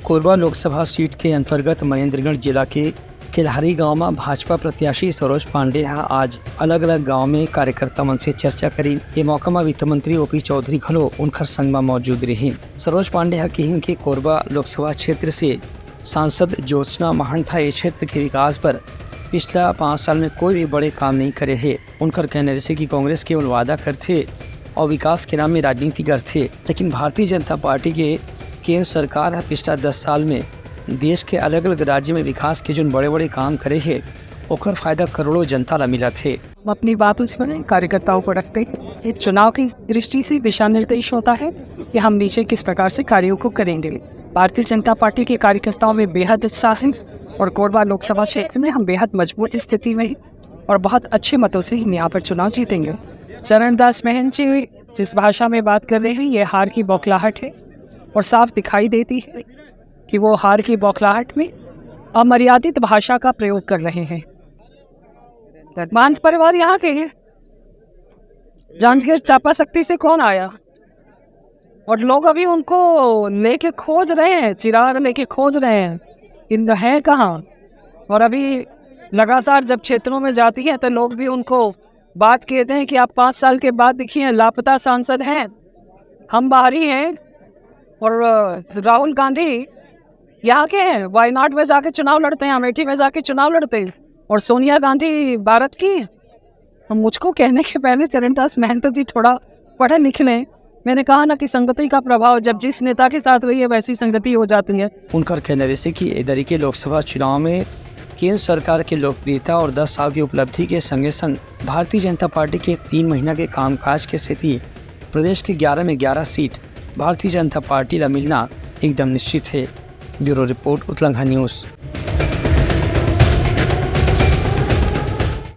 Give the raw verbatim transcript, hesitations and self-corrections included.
Korba Lok Sabha seat के अंतर्गत महेंद्रगढ़ जिला के केल्हारी गांव म भाजपा प्रत्याशी सरोज पांडे ह आज अलग-अलग गांव में कार्यकर्ता मन से चर्चा करिन। ये मौका म वित्त मंत्री ओपी चौधरी घलो उनकर संग म मौजूद रिहिन। सरोज पांडे ह किहिन कि कोरबा लोकसभा क्षेत्र से सांसद ज्योत्सना महंत ह ये क्षेत्र के विकास बर पिछला पाँच साल में कोई भी बड़े काम नहीं करे हे। उनकर कहना रिहिसे कि कांग्रेस केवल वादा करथे और विकास के नाम में राजनीति करथे, लेकिन भारतीय जनता पार्टी के केंद्र सरकार ह पिछला दस साल में देश के अलग-अलग राज्य में विकास के जोन बड़े-बड़े काम करे हे, ओकर फायदा करोड़ों जनता ला मिलत हे। हम अपनी बात उस पर कार्यकर्ताओं को रखते हैं। ये चुनाव की दृष्टि से दिशा निर्देश होता है कि हम नीचे किस प्रकार से कार्यों को करेंगे। भारतीय जनता पार्टी के कार्यकर्ताओं में बेहद उत्साह है और कोरबा लोकसभा क्षेत्र में हम बेहद मजबूत स्थिति में हैं और बहुत अच्छे मतों से हम यहाँ पर चुनाव जीतेंगे। चरणदास महंत जी जिस भाषा में बात कर रहे हैं, ये हार की बौखलाहट है और साफ दिखाई देती है कि वो हार की बौखलाहट में अमर्यादित भाषा का प्रयोग कर रहे हैं। महंत परिवार यहाँ के हैं, जांजगीर चांपा सक्ती से कौन आया? और लोग अभी उनको लेके खोज रहे हैं, चिराग लेके खोज रहे हैं, इन है कहाँ? और अभी लगातार जब क्षेत्रों में जाती है तो लोग भी उनको बात कहते हैं कि आप पाँच साल के बाद दिखिए, लापता सांसद हैं, हम बाहरी हैं। और अ, राहुल गांधी यहाँ के हैं, वायनाड में जाके चुनाव लड़ते हैं, अमेठी में जाके चुनाव लड़ते हैं, और सोनिया गांधी भारत की। हम, मुझको कहने के पहले चरणदास महंत जी थोड़ा पढ़े लिख लें। मैंने कहा ना कि संगति का प्रभाव, जब जिस नेता के साथ रही है वैसी संगति हो जाती है। उनकर कहना रिहिसे कि ए दरी के लोकसभा चुनाव में केंद्र सरकार के लोकप्रियता और दस साल की उपलब्धि के संगे संग भारतीय जनता पार्टी के तीन महीना के कामकाज के सेती प्रदेश के ग्यारह में ग्यारह सीट भारतीय जनता पार्टी ला मिलना एकदम निश्चित है। Bureau report, Utlangha news.